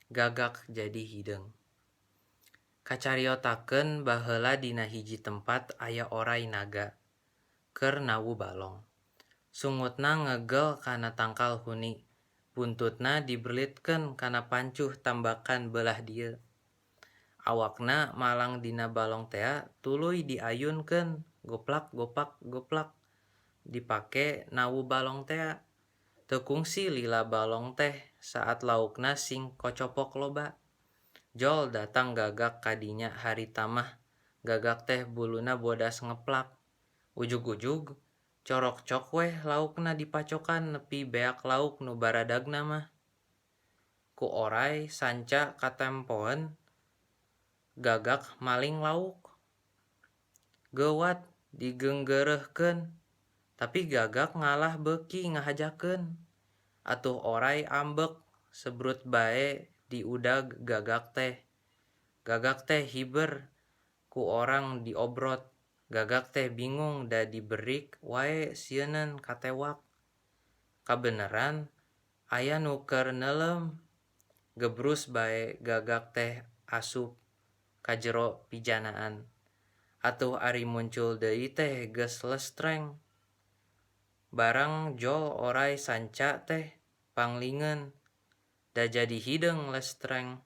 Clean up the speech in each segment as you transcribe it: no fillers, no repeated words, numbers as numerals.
Gagak jadi hideung. Kacariotakeun baheula dina hiji tempat aya oray naga keur nawu balong. Sungutna ngegel kana tangkal huni, buntutna dibelitkeun kana pancuh tambakan beulah dieu. Awakna malang dina balong tea tuluy diayunkeun goplak gopak goplak dipake nawu balong tea. Teu kungsi lila balong teh saat laukna sing kocopok loba. Jol datang gagak ka dinya harita mah gagak teh buluna bodas ngeplak. Ujug-ujug corokcok weh laukna dipacokan nepi beak lauk nu baradagna mah. Ku oray sanca katempoan gagak maling lauk. Geuwat digeunggeureuhkeun tapi gagak ngalah beuki ngahajakeun. Atuh oray ambek sebrut bae diudag gagak teh. Gagak teh hiber ku orang diobrot. Gagak teh bingung da diberik wae sieuneun katewak. Kabeneran aya nu keur neuleum. Gebrus bae gagak teh asup ka jero pijanaan. Atuh ari muncul deui teh geus lestreng. Barang jol oray sanca teh panglingeun da jadi hideung lestreng.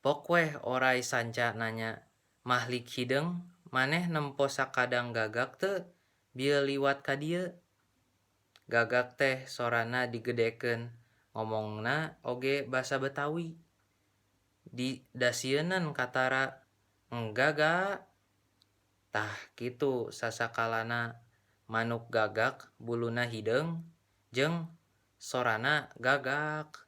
Pok weh oray sanca nanya, "Mahlik hideung maneh nempo sakadang gagak teu bieu liwat ka dieu?" Gagak teh sorana digedekeun, ngomongna oge basa Betawi. Da sieuneun katara, "Engga ga." Tah kitu sasakalana manuk gagak buluna hideung jeung sorana gagak.